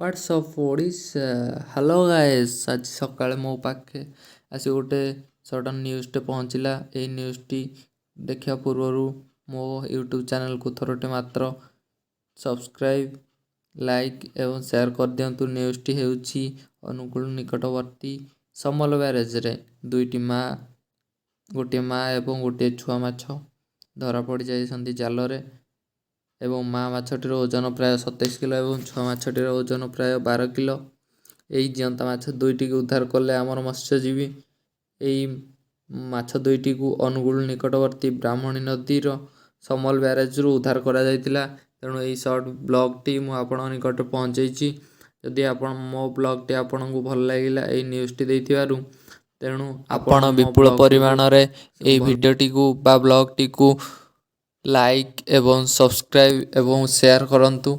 What's up Odisha. Hello guys, ଆଜି ସକାଳେ ମୋ ପାଖେ ଆସି ଗୋଟେ ସଡ଼ନ୍ ନ୍ୟୁଜ୍ଟେ ପହଞ୍ଚିଲା। ଏଇ ନ୍ୟୁଜ୍ଟି ଦେଖିବା ପୂର୍ବରୁ ମୋ ୟୁଟ୍ୟୁବ୍ ଚ୍ୟାନେଲ୍କୁ ଥରଟେ ମାତ୍ର ସବସ୍କ୍ରାଇବ୍, ଲାଇକ୍ ଏବଂ ସେୟାର କରିଦିଅନ୍ତୁ। ନ୍ୟୁଜ୍ଟି ହେଉଛି ଅନୁଗୁଳ ନିକଟବର୍ତ୍ତୀ ସମଲ ବ୍ୟାରେଜ୍ରେ ଦୁଇଟି ମା, ଗୋଟିଏ ମା ଏବଂ ଗୋଟିଏ ଛୁଆ ମାଛ ଧରା ପଡ଼ିଯାଇଛନ୍ତି ଜାଲରେ ଏବଂ ମା ମାଛଟିର ଓଜନ ପ୍ରାୟ 27 କିଲୋ ଏବଂ ଛୁଆ ମାଛଟିର ଓଜନ ପ୍ରାୟ 12 କିଲୋ। ଏଇ ଜିଅନ୍ତା ମାଛ ଦୁଇଟିକୁ ଉଦ୍ଧାର କଲେ ଆମର ମତ୍ସ୍ୟଜୀବୀ। ଏଇ ମାଛ ଦୁଇଟିକୁ ଅନୁଗୁଳ ନିକଟବର୍ତ୍ତୀ ବ୍ରାହ୍ମଣୀ ନଦୀର ସମଲ ବ୍ୟାରେଜ୍ରୁ ଉଦ୍ଧାର କରାଯାଇଥିଲା। ତେଣୁ ଏଇ ସର୍ଟ ବ୍ଲଗ୍ଟି ମୁଁ ଆପଣଙ୍କ ନିକଟରେ ପହଞ୍ଚେଇଛି। ଯଦି ଆପଣ ମୋ ବ୍ଲଗ୍ଟି ଆପଣଙ୍କୁ ଭଲ ଲାଗିଲା ଏଇ ନ୍ୟୁଜ୍ଟି ଦେଇଥିବାରୁ, ତେଣୁ ଆପଣ ଆପଣ ମୋ ବିପୁଳ ବ୍ଲଗ୍ଟିକୁ ପରିମାଣରେ ଏଇ ଭିଡ଼ିଓଟିକୁ ବା ବ୍ଲଗ୍ଟିକୁ ଲାଇକ୍ ଏବଂ ସବସ୍କ୍ରାଇବ୍ ଏବଂ ସେୟାର କରନ୍ତୁ।